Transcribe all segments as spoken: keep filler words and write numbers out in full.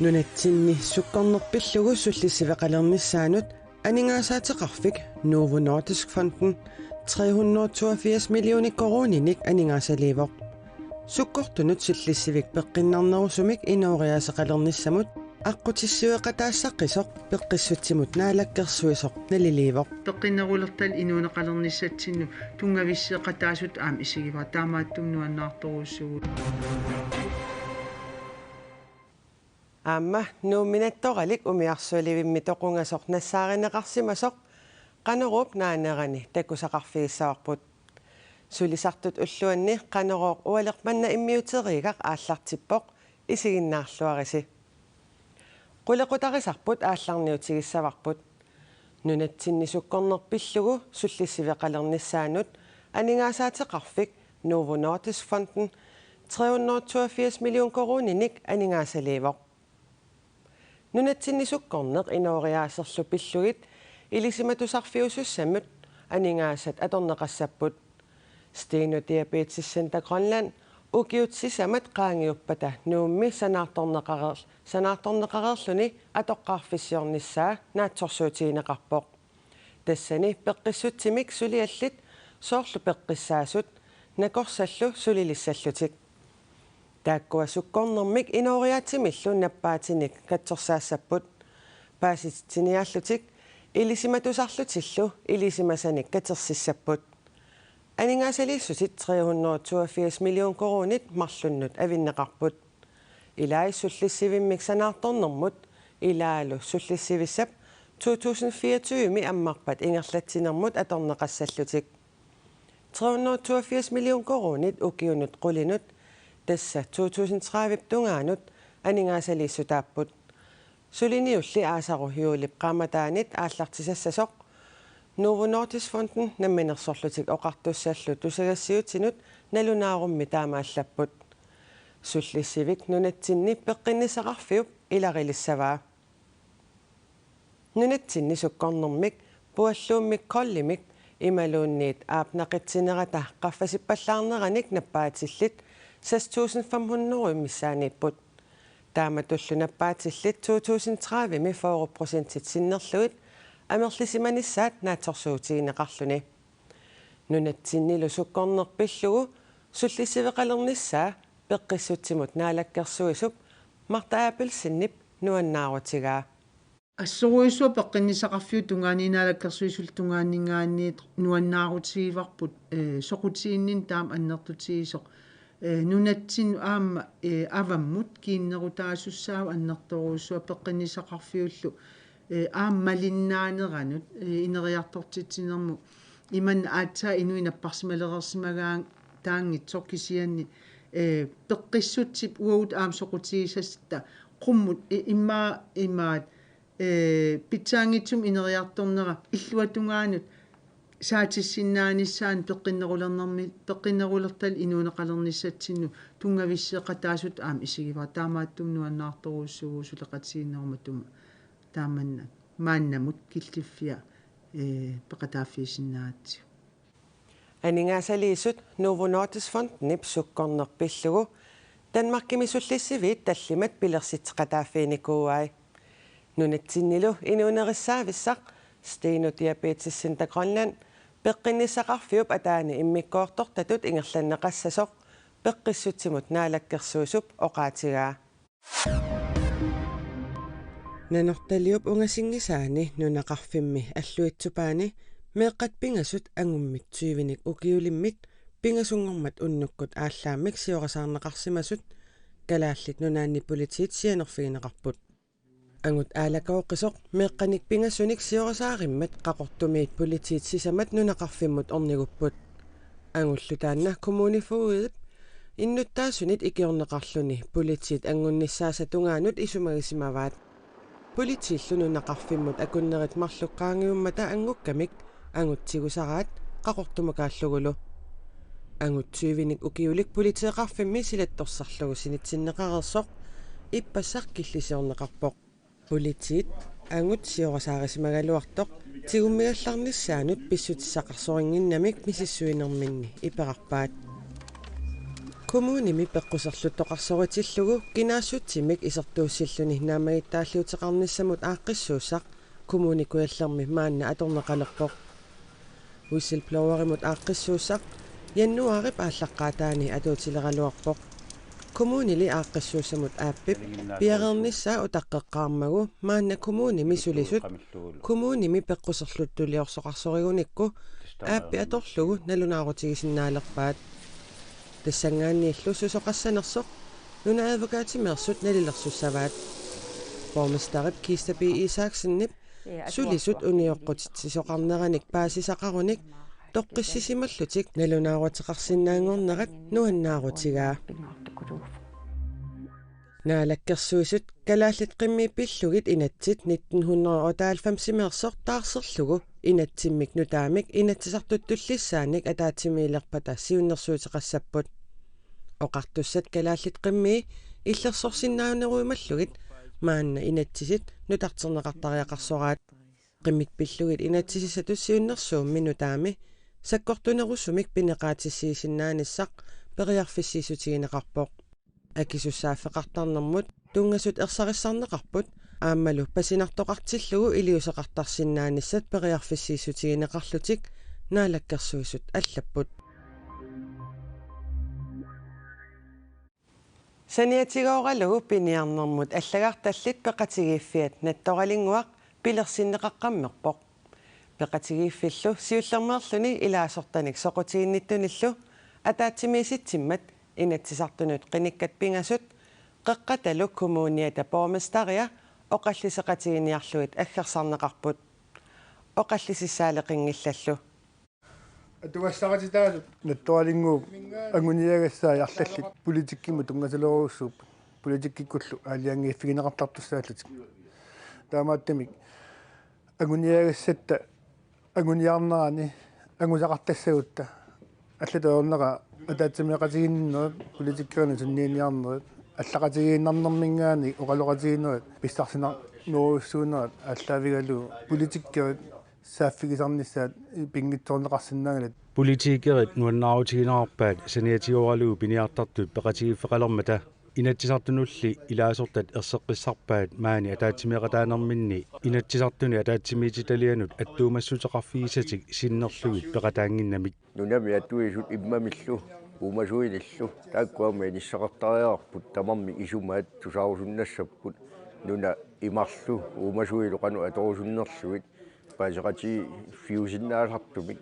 Nunatsinni sukkorneq pillugu sullissiveqalernissaanut aningaasaateqarfik Novo Nordisk Fonden tre hundrede og toogfirs millioner koruuninik aningaasaliivoq. Sukkortunut sullissivik peqqinnarnerusumik inooriaaseqalernissamut aqqutissiveqataassaqisoq Peqqissutsimut Naalakkersuisoq naliliivoq. Peqqinnerulertal inuuneqalernissatsinnut tunngavisseeqataasut aamma isigivara, taamaattumik nuannaartorujussuuvugut. Aamma Nuummi nattoralik umiarsualivimmi toqungasoq nassaarineqarsimasoq Qanoruup naanerani takusaqarfigissavarput. Sulisartut ulluanni Qanorooq ualeq manna immiuteriigaq aallartippoq, isiginnaarluarisi. Qulequtarisarput aallarniutigissavarput. Nunatsinni sukkorneq pillugu sullissiveqalernissaanut aningaasaateqarfik Novo Nordisk Fonden tre hundrede og toogfirs million koruuninik aningaasaliivoq. Nunatsinni sukkorneq inooriaaserlu pillugit Ilisimatusarfiusussamut aningaasat atorneqassapput. Steno Diabetes Center Grønland ukiut sisamat qaangiuppata Nuummi sanaartorneqareer-, sanaartorneqareerluni atoqqaarfissiornissaa naatsorsuutigineqarpoq. Tassani peqqissutsimik suliallit, soorlu peqqissaasut, nakorsallu sulilissallutik. Taakkua sukkornermik inooriaatsimillu nappaatinik katsorsaassapput. Paasititsiniaallutik ilisimatusarlutillu ilisimasanik katersissapput. Aningaasaliissutit tre hundrede og toogfirs million koruunit marlunnut avinneqarput. Ilai sullissivimmik sanaartornermut ilaalu sullissivissap to tusind fireogtyve-mi ammarpat ingerlatsinermut atorneqassallutik. Tre hundrede og toogfirs million koruunit ukiunut qulinut, tassa to tusind tredive-p tungaanut, aningaasaliissutaapput. Suliniulli aasaru juulip qaammataanit aallartisassasoq Novo Nordisk Fonden Namminersorlutik Oqartussallu tusagassiutinut nalunaarummi taamaallapput. Sullissivik nunatsinni peqqinnissaqarfiup ilarilissavaa. Nunatsinni sukkornermik, pualluummik kolimik imaluunniit aap naqitsinerata qaffasippallaarneranik nappaatillit seks tusind fem hundrede missaaniipput. Taamatullu nappaatillit to tusind tredive-mi fyrre procentit sinnerlugit amerlisimanissaat naatsorsuutigineqarluni. Nunatsinnilu sukkorneq pillugu sullissiveqalernissaa Peqqissutsimut Naalakkersuisup Martha Abelsenip nuannaarutigaa. Assorujussuaq peqqinnissaqarfiup tungaani Naalakkersuisullu tungaaninngaanniit nuannaarutigivarput, ee, soqutiginninneq taama annertutigisoq. Ee, nunatsinnut aamma, ee, avammut kiinnerutaasussaavoq annertoorujussuaq peqqinnissaqarfiullu, ee, aamma malinnaaneranut, ee, ineriartortitsinermut imanna aatsaat inuit napparsimalereersimagaanngitsoq kisianni, ee, peqqissutsip uagut aamma soqutigisatta qummut i-, immaqa imaat, ee, pitsaanngitsumik ineriartornera illuatungaanut saatissinnaanissaanut peqqinnerulernermi, peqqinnerulertal inuuneqalernissatsinnut tunngavisseeqataasut aamma isigivara, taamaattumik nuannaartorujussuuvugut suleqatigiinnerup matuma taamanna maannamut killiffia, ee, peqataaffigisinnaagatsigu. Aningaasaliisut Novo Nordisk Fondenip sukkorneq pillugu Danmarkimi sullissiviit tallimat pilersitseqataaffiginikuuai. Nunatsinnilu inuunerissaavissaq Steno Diabetes Center Grønland peqqinnissaqarfiup ataani immikkoortortatut ingerlanneqassasoq Peqqissutsimut Naalakkersuisup oqaatigaa. Nanortaliup ungasinngisaani nunaqarfimmi Alluitsupaani meeqqat pingasut angummit tyvenik ukiulimmit pingasunngormat unnukkut aallaammik siorasaarneqarsimasut Kalaallit Nunaanni Politiit sianerfigineqarput. Angut aalakooqisoq meeqqanik pingasunik siorasaarimmat Qaqortumiit politiit sisamat nunaqarfimmut ornigupput. Angullu taanna kommunefogedip innuttaasunit ikiorneqarluni politiit angunnissaasa tungaanut isumagisimavaat. Politiillu nunaqarfimmut akunnerit marluk qaangiummata angukkamik angut tigusaraat Qaqortumukaallugulu. Angut tyvenik ukiulik politeeqarfimmi silattorsarlugu sinitsinneqareersoq ippassaq killisiorneqarpoq. Politiit angut siorasaarisimagaluartoq tigummigallarnissaanut pissutissaqarsorinnginnamik misissuinerminni iperarpaat. Kommunimi peqquserluttoqarsoritillugu kinaassutsimik isertuussilluni naammagittaalliuteqarnissamut aaqqissuussaq Kommune Kujallermi maanna atorneqalerpoq. Whistleblowerimut aaqqissuussaq januaarip aallaqqaataani atuutileraluarpoq. Kommunili aaqqissuussamut appip piareernissaa utaqqeqqaarmagu maanna kommunimi sulisut kommunimi peqquserluttuliorsoqarsorigunnikku appi atorlugu nalunaarutigisinnaalerpaat. Tassanngaanniillu susoqassanersoq nunaadvokatimeersut nalilersussavaat. Borgmesterip Kista B. Isaksenip sulisut unioqqutitsisoqarneranik paasisaqarunik toqqissisimallutik nalunaaruteqarsinnaanngornerat nuannaarutigaa. Naalakkersuisut Kalaallit Qimmii pillugit inatsit nitten hundrede og otteoghalvfemsimeersoq taarserlugu inatsimmik nutaamik Inatsisartut tullissaanik ataatsimiilerpata siunnersuuteqassapput. Oqartussat Kalaallit Qimmii illersorsinnaanerujumallugit maanna inatsisit nutarterneqartariaqarsoraat. Qimmit pillugit inatsisissatut siunnersuummi nutaami sakkortunerusumik pineqaatissiisinnaanissaq periarfissiissutigineqarpoq. Akisussaaffeqartarnermut tunngasut ersarissarneqarput aammalu pasinartoqartillugu iliuuseqartarsinnaanissat periarfissiissutigineqarlutik Naalakkersuisut allapput. Saniatigooralugu piniarnermut allagartallit peqatigiiffiat Nattoralinnguaq pilersinneqaqqammerpoq. Peqatigiiffillu siullermeerluni ilaasortanik soqutiginnittunillu ataatsimiisitsimmat Inatsisartunut qinikkat pingasut Qeqqatalu Kommuniata borgmesteria oqalliseqatiginiarlugit aggersarneqarput. Oqallisissaaleqinngillallu. Atugassaqatitaasut Nattoralinnguup anguniagassaat arlallit politikkimut tunngasorujussuupput. Politikkikkullu aalajangiiffigineqartartussaallutik. Taamaattumik anguniagassatta anguniarnerani angusaqartassagutta allatut ajornera ataatsimeeqatigiinnerit politikerinut sunniiniarnerit allaqatigiinnarnermiingaanniit oqaloqatigiinnerit pissarsinarnerujussuunerat aallaavigalugu politikerit saaffigisarnissaat pinngitsoorneqarsinnaanngillat. Politikerit nuannaarutigineqarpaat saniatigooralugu piniartartut peqatigiiffeqalermata. Inatsisartunulli ilaasortat erseqqissarpaat maani ataatsimeeqataanerminni Inatsisartuni ataatsimiititalianut attuumassuteqarfigisatik sinnerlugit peqataannginnamik. Nunami atuisut immamillu uumasuinillu taakku aamma inissaqartariaqarput, tamarmik isumaat tusaarusunnassapput, nuna imarlu uumasuilu qanoq atorusunnerlugit paaseqatigiiffiusinnaasartumik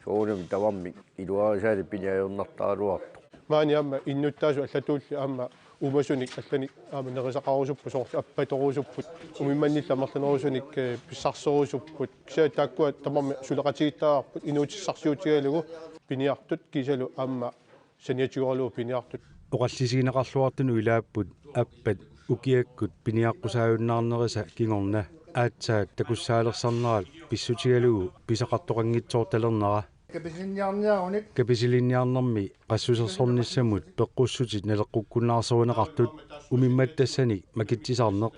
soorunami tamarmik iluarisaanik piniarnartaraluartoq. Maani aamma innuttaasut allatuulli aamma uumasunik allanik aamma nerisaqarusupput, soorlu appatorusupput, umimmannillu amerlanerusunik, eh, pissarserusupput. Kisianni taakkua tamarmik suleqatigiittariaqarput inuutissarsiutigalugu piniartut kiisalu aamma saniatigooralugu piniartut. Oqallisigineqarluartunut ilaapput appat ukiakkut piniaqqusaajunnaarnerisa kingorna aatsaat takussaalersaarnerat pissutigalugu pisaqartoqanngitsoortalernera. Kapisilinniarniarunik. Kapisilinniarnermi qassusersornissamut peqqussutit naleqqukkunnaarsorneqartut, umimmat tassanik makitsisarneq.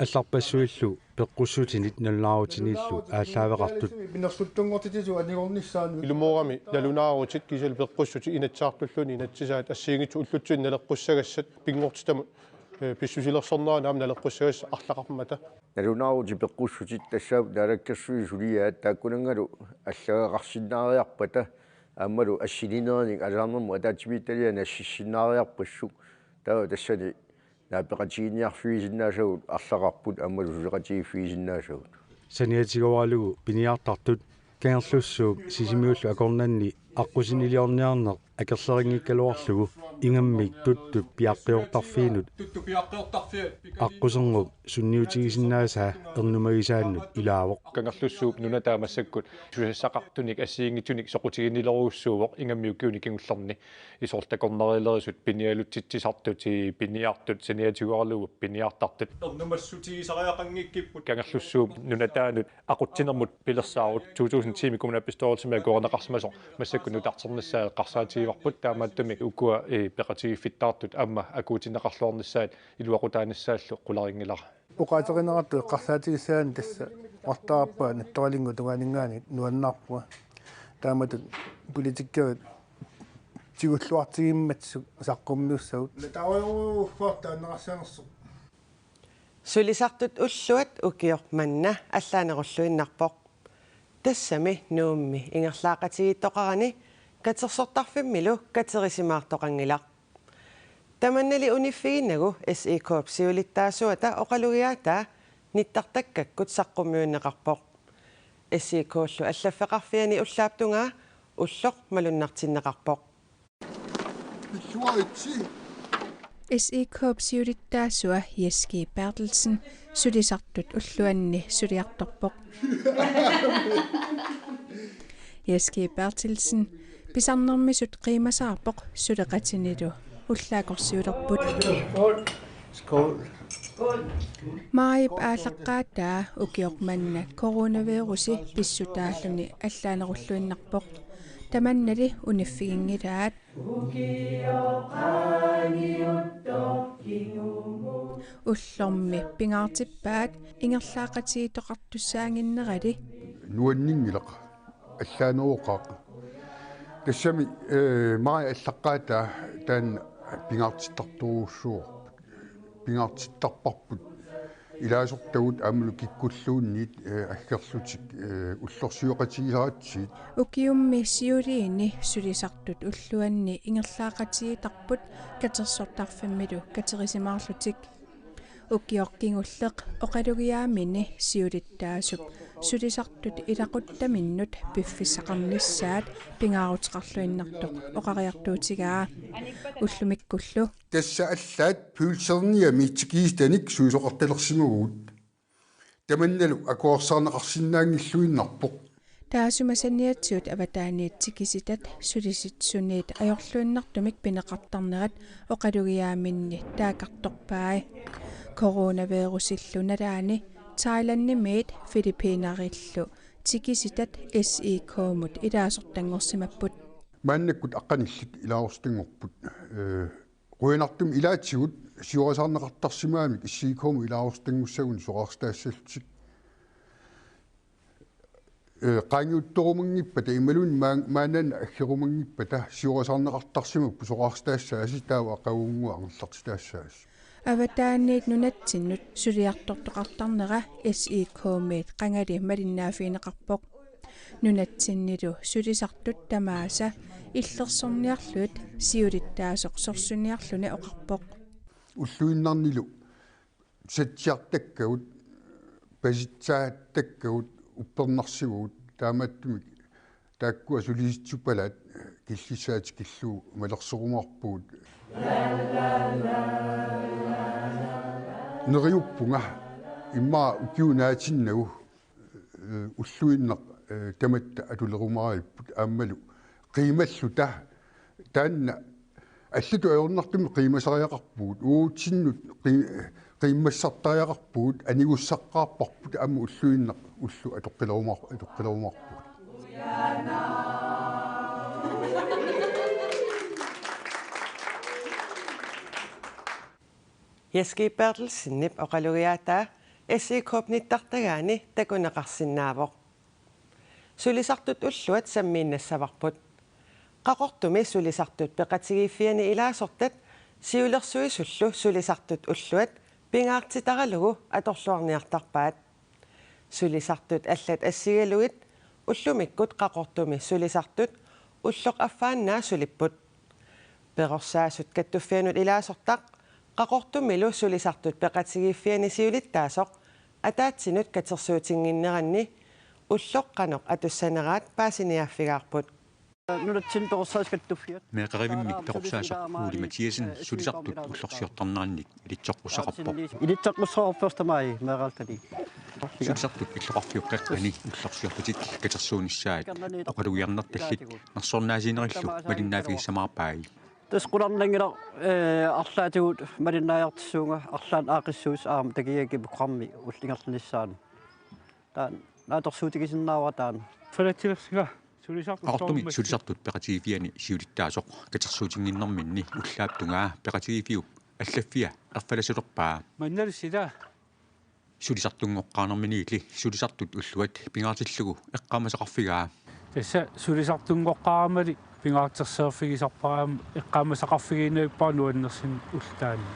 Allarpassuillu peqqussutinit nalunaarutiniillu aallaaveqartut. Pinersuttunngortitsisut anigornissaanut. Ilumoorami nalunaarutit kiisalu peqqussutit Inatsisartulluunniit inatsisaat assigiinngitsut ullutsinnut naleqqussagassat pinngortitamut, eh, pissusilersornerani aamma naleqqussagassat arlaqarmata. Nalunaarutit peqqussutit tassaapput Naalakkersuisut suliaat taakkunanngalu allagaqarsinnaariarpata aammalu assilinerinik aalisarnermut ataatsimiititalianik assissinnaariarpassuk, taava tassani naapeqatigiinniarfigisinnaasagut arlaqarput aammalu suleqatigiiffigisinnaasagut. Saniatigooralugu piniartartut Kangerlussuup Sisimiullu akornanni aqqusiniliorniarneq akerlerinngikkaluarlugu ingammik tuttup piaqqiortarfiinut aqquserngup sunniutigisinnaasaa ernumagisaannut ilaavoq. Kangerlussuup nunataa massakkut susassaqartunik assigiinngitsunik soqutiginnilerujussuuvoq ingammik ukiuni kingullerni. Isorta kornerilerisut pinialutsitsisartut, piniartut, saniatigooralugu piniartartut. Ernumassutigisariaqanngikkipput. Kangerlussuup nunataanut aqutsinermut pilersaarut to tusind ti-mi kommunalbestyrelsimi akuerineqarsimasoq massakkut nutarternissaa eqqarsaatigivarput, taamaattumik ukua, eh, peqatigiiffittaartut aamma akuutinneqarluarnissaat iluaqutaanissaallu qularinngilara. Oqaaseqarnertut eqqarsaatigissagaanni tassa oqartarpara Nattoralinnguup tungaaninngaanniit nuannaarpunga. Taamatut politikerit tigulluartigimmat su-, saqqummiussagut. Taavalu uffartaanneqarsimanersoq. Sulisartut ulluat ukioq manna allaanerulluinnarpoq. Tassami Nuummi ingerlaaqatigiittoqarani katersortarfimmilu katerisimaartoqanngilaq. Tamannali uniffiginnagu S I K-p siulittaasuata oqalugiaataa nittartakkakkut saqqummiunneqarpoq. S I K-llu allaffeqarfiani ullaap tungaa ulloq malunnartinneqarpoq. S I K-p siulittaasua Jess G. Berthelsen sulisartut ulluanni suliartorpoq. Jess G. Berthelsen pisarnermisut qiimasaarpoq suleqatinilu ullaakorsiulerput. Skål. Majip aallaqqaataa ukioq manna coronavirusi pissutaalluni allaanerulluinnarpoq. Tamannali uniffiginngilaat. Ullormi pingaartippaat ingerlaaqatigiittoqartussaannginnerali. Nuanninngilaq, allaanerooqaaq. Tassami, eh, maji aallaqqaataa taanna pingaartittartorujussuuarput. Pingaartittarparput ilaasortagut aammalu kikkulluunniit, eh, aggerlutik, eh, ullorsioqatigisaratsigit. Ukiummi siuliini sulisartut ulluanni ingerlaaqatigiittarput katersortarfimmilu katerisimaarlutik. Ukioq kingulleq oqalugiaamini siulittaasup sulisartut ilaquttaminnut piffissaqarnissaat pingaaruteqarluinnartoq oqariartuutigaa. Ullumikkullu. Tassa allaat pølserniami tikisitanik suisoqartalersimavugut. Tamannalu akuersaarneqarsinnaanngilluinnarpoq. Taassuma saniatigut avataaniit tikisitat sulisitsisuniit ajorluinnartumik pineqartarnerat oqalugiaaminni taakkartorpai. Coronavirusillu nalaani Thailandimiit Filippinerillu tikisitat S I K-mut ilaasortanngorsimapput. Maannakkut aqqanillit ilaasortanngorput. Eh, Qujanartumik ilaatigut siorasaarneqartarsimagamik S I K-mut ilaasortanngussaguni soraartaassallutik. Eh, qaangiuttorumanngippata imaluunniit maa-, maannaannaq aggerumanngippata siorasaarneqartarsimapput soraartaassaasi taava aqagunnguaq angerlartitaassaasi. Avataaniit nunatsinnut suliartortoqartarnera S I K-miit qangali malinnaaffigineqarpoq. Nunatsinnilu sulisartut tamaasa illersorniarlugit siulittaasoq sorsuniarluni oqarpoq. Ulluinnarnilu satsiartakkagut, pasitsaattakkagut, uppernarsivugut, taamaattumik taakkua sulisitsipalaat killissaa tikillugu malersorumaarpugut. Neriuppunga immaqa ukiup naatinnagu, eh, ulluinnaq, eh, tamatta atulerumaaripput aammalu qiimalluta taanna allatut ajornartumik qiimasariaqarpugut, uatsinnut qi-, qiimmassartariaqarpugut, anigussaqqaarparput aamma ulluinnaq ullut atoqqilerumar-, atoqqilerumaarpugut. Jess G. Berthelsenip oqalugiaataa S I K-p nittartagaani takuneqarsinnaavoq. Sulisartut ulluat sammiinnassavarput. Qaqortumi sulisartut peqatigiiffiani ilaasortat siulersuisullu sulisartut ulluat pingaartitaralugu atorluarniartarpaat. Sulisartut allat assigalugit ullumikkut Qaqortumi sulisartut ulloq affaannaa sulipput. Perorsaasut Kattuffiannut ilaasortaq Qaqortumilu sulisartut peqatigiiffiani siulittaasoq ataatsinut katersuutinnginneranni ulloq qanoq atussaneraat paasiniaaffigaarput. Nunatsinni Perorsaasut Kattuffiat. Meeqqerivimmik perorsaasoq Ole Mathiassen sulisartut ullorsiortarnerannik ilitsoqqussaqarpoq. Ilitsoqqussaqarpoq taamaalilluni meeraaltani. Sulisartut illoqarfiup qaqqani ullorsiorlutik katersuunissaat oqalugiarnertallit nersornaasiinerillu malinnaaffigissamaarpai. Tassa qularnanngilaq, eh, arlaatigut malinnaajartorsuunga arlaannik aaqqissuusoq aamma takigiga programmi ullup ingerlanissaani. Taanna naatsorsuutigisinnaavara taanna. Falatsilersinga sulisartut Qaqortumi soorunami sulisartut peqatigiiffiani siulittaasoq katersuutinnginnerminni ullaap tungaa peqatigiiffiup allaffia erfalasulerpaa. Mannali sila. Sulisartunngoqqaarnerminiilli sulisartut ulluat pingaartillugu eqqaamasaqarfigaa. Tassa sulisartunngoqqaaramali Pingaartorsiorfigisarpara aamma eqqaamasaqarfigiinnavippara nuannersunik ullut taanna.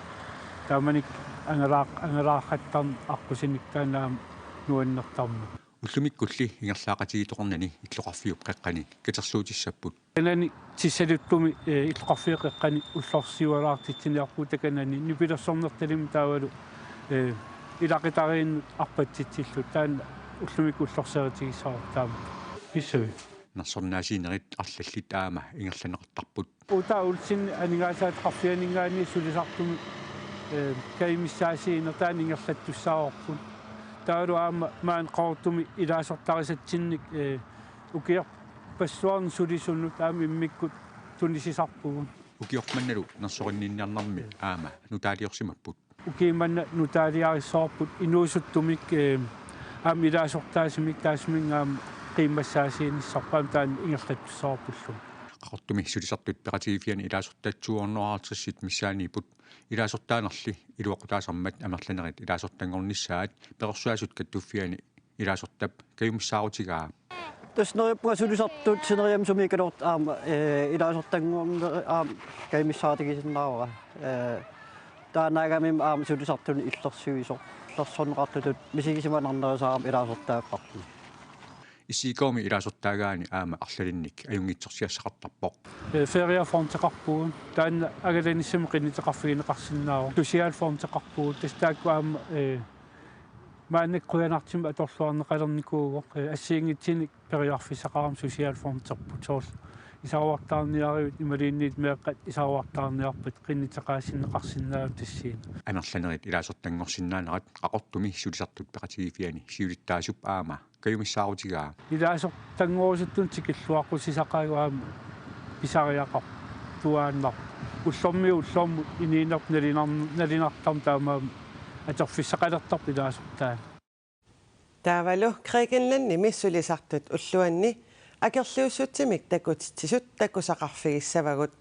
Taamanikkut angalaaq-, angalaartarneq aqqusineq taanna aamma nuannertarmat. Ullumikkulli ingerlaaqatigiittoqarnani illoqarfiup qeqqani katersuutissapput. Takanani tissaliuttumi, eh, illoqarfiup qeqqani ullorsiualaartitsiniarpugut takanani nipilersornertalimmik taavalu, eh, ilaqutariinnut arpatsitsilluta taanna ullumikkut ullorsioritigissavarput taama. Pissavit. Nersornaasiinerit arlallit aamma ingerlanneqartarput. Uta Olsen aningaasaateqarfianinngaanniit sulisartumi, eh, kajumissaasiineq taanna ingerlattussaavarput. Taavalu aamma maani Qaqortumi ilaasortarisatsinnik, eh, ukiorpassuarni sulisunut aamma immikkut tunisisarpugut. Ukioq mannalu nersorinninniarnermi aamma nutaaliorsimapput. Ukiumanna nutaaliarissavarput inuusuttumik, eh, aamma ilaasortaasumik taassuminnga aamma qiimmassaasiinissarput aamma taanna ingerlattussaavarpullu. Qaqortumi sulisartut peqatigiiffiani ilaasortat to hundrede og halvtreds missaanniipput. Ilaasortaanerli iluaqutaasarmat amerlanerit ilaasortanngornissaat Perorsuasut Kattuffiani ilaasortap kajumissaarutigaa. Tassa neriuppunga sulisartut sineriammi sumiikkaluartut aamma, eh, ilaasortanngornerat aamma kajumissaarutigisinnaavara. Eh, taannaagami aamma sulisartuni illersuisoq, illersorneqartutut misigisimanernerusaarami ilaasortaapparput. S I K-mi ilaasortaagaanni aamma arlalinnik ajunngitsorsiassaqartarpoq. Eh, feriefondeqarpugut, taanna angalanissamut qinnuteqarfigineqarsinnaavoq. Socialfondeqarpugut, tassa taakku aamma, eh, maannakkut qujanartumik atorluarneqalernikuuvoq, eh, assigiinngitsunik periarfissaqarami socialfonderput, soorlu isaruartaarniaruit imaluunniit meeqqat isaruartaarniarpat qinnuteqaassinneqarsinnaavugut tassani. Amerlanerit ilaasortanngorsinnaanerat Qaqortumi sulisartut peqatigiiffiani siulittaasup aamma kajumissaarutigaa. Ilaasortanngorusuttunut tikilluaqqusisaqaagut aamma pisariaqartuaannarpoq. Ullormiit ullormut inuunerput nalunar-, nalunartarmat taamaammat atorfissaqalertarpoq ilaasortaanut. Taavalu Grækenlandimi sulisartut ulluanni akerliussutsimik takutitsisut takusaqarfigissavagut.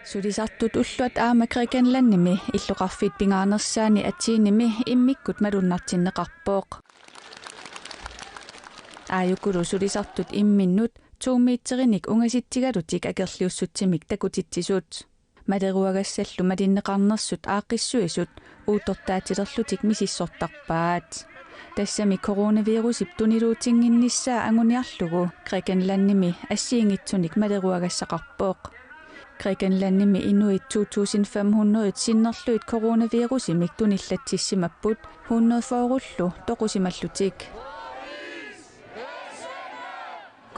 Sulisartut ulluat aamma Grækenlandimi illoqarfiit pingaarnersaanni Athenimi immikkut malunnartinneqarpoq. Aajukulu sulisartut imminnut to meterinik ungasitsigalutik akerliussutsimik takutitsisut. Maleruagassallu malinneqarnersut aaqqissuisut uuttortaatilerlutik misissortarpaat. Tassami coronavirusip tuniluutinnginnissaa anguniarlugu Grækenlandimi assigiinngitsunik maleruagassaqarpoq. Grækenlandimi inuit to tusind fem hundrede sinnerlugit coronavirusimik tunillatsissimapput, hundrede fyrrellu toqusimallutik.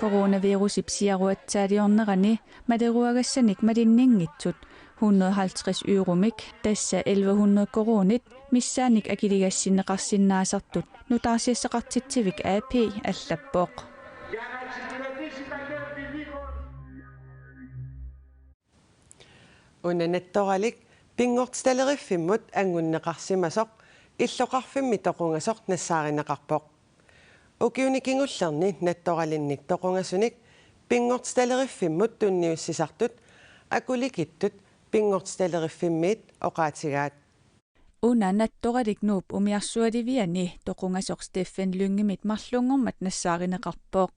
Coronavirusip siaruatsaaliornerani maleruagassanik malinninngitsut hundrede halvtreds euromik, tassa elleve hundrede koruunit, missaannik akiligassinneqarsinnaasartut nutaarsiassaqartitsivik A P allappoq. Una nattoralik pinngortitaleriffimmut anngunneqarsimasoq illoqarfimmi toqungasoq nassaarineqarpoq. Ukiuni kingullerni nattoralinnik toqungasunik pinngortitaleriffimmut tunniussisartut Akulikittut pinngortitaleruffimmiit oqaatigaat. Una nattoralik Nuup umiarsualiviani toqungasoq Steffen Lyngemit marlunngormat nassaarineqarpoq.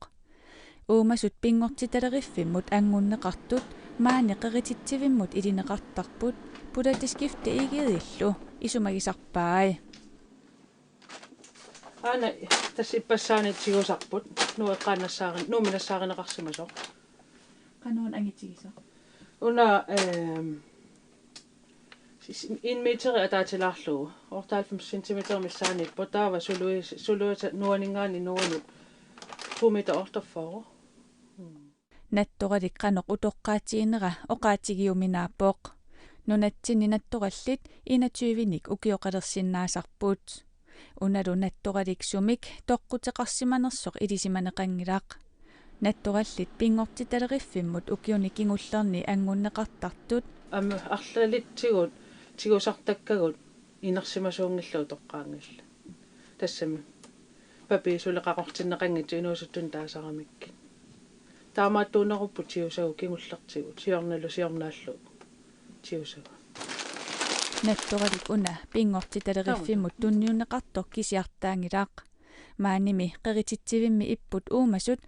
Uumasut pinngortitaleriffimmut anngunneqartut maani qerititsivimmut ilineqartarput Polartiskiftet Egedillu isumagisarpai. Aana tassa ippassaani tigusarput, Nuup eqqaani nassaarin-, Nuummi nassaarineqarsimasoq. Qanoq angitigisaq? Una, ehm, sis-, en meteri ataatilaarlugu, otteoghalvfems centimeter missaaniippoq, taava sului-, suluisa nuaninngaanniit nuanut to meter otteogfyrre. Nattoralik qanoq utoqqaatiginera oqaatigiuminaappoq. Nunatsinni nattorallit enogtyvenik ukioqalersinnaasarput. Unalu nattoralik sumik toqquteqarsimanersoq ilisimaneqanngilaq. Nattorallit pinngortitaleriffimmut ukiuni kingullerni anngunneqartartut. Aamma arlalitsigut tigusartakkagut inersimasuunngillat utoqqaanngillat. Tassami papii suli qaqortinneqanngitsut inuusuttunut taasaramikkit. Taamaattuunerupput tigusagut kingullertigut, siornalu siornaallu tigusagut. Nattoralik una pinngortitaleriffimut tunniunneqartoq kisiartaanngilaq. Maanimi qerititsivimmi ipput uumasut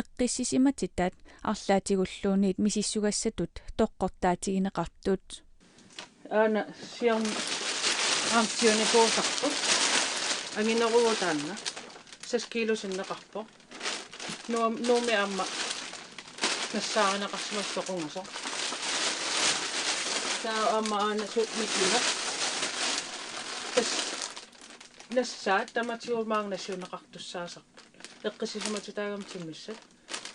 eqqissisimatitat arlaatigulluunniit misissugassatut toqqortaatigineqartut. Aana siorna aamma siunikuusarput. Angineruvoq taanna. Seks kilo sinneqarpoq. Nuum-, Nuummi aamma nassaarineqarsimasoq soqungasoq. Taava aamma aana suut mikineq. Tassa nassaat tamatigut maanga nassiunneqartussaasarput. Eqqissisimatitat taakku timmissat.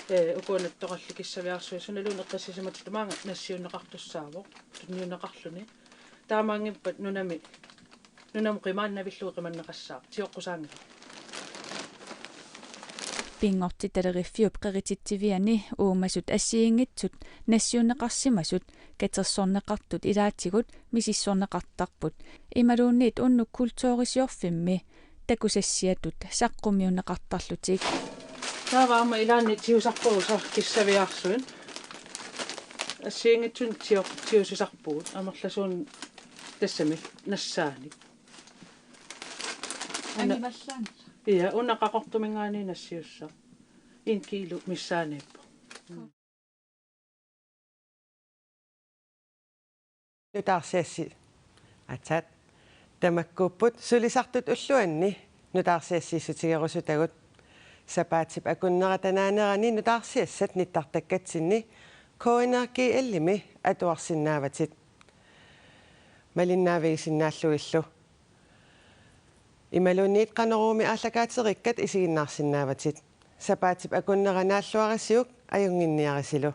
Ee, uku Nattoralli Kissaviarsuit sunaluunniit eqqissisimatitat maanga nassiunneqartussaavoq. Tunniunneqarluni. Taamaanngippat nunami, nunamut qimaannavillugu qimanneqassaaq. Tioqqusaanngilaq. Pinngortitaleriffiup qerititsiviani uumasut assigiinngitsut nassiunneqarsimasut katersorneqartut ilaatigut misissorneqartarput. Imaluunniit unnuk kulturisiorfimmi takusassiatut saqqummiunneqartarlutik. Taava aamma ilaanni tigusarpagut Kissaviarsuit. Assigiinngitsunik tio-, tigusisarpugut amerlasuunik tassami nassaanik. Una-, angimallaanngilaq. Ja, una Qaqortuminngaanniit nassiussaq. En kilo missaaniippoq. Nutaarsiassi-, atat. Tamakkuupput sulisartut ulluanni nutaarsiassiissutigerusutagut. Sapaatip akunnera tanaanerani nutaarsiassat nittartakkatsinni K N R G L-imi atuarsinnaavatit. Malinnaavigisinnaallugillu. Imaluunniit Qanoruumi aallakaatereerikkat isiginnaarsinnaavatit. Sapaatip akunnera naalluarisiuk ajunnginniarisilu.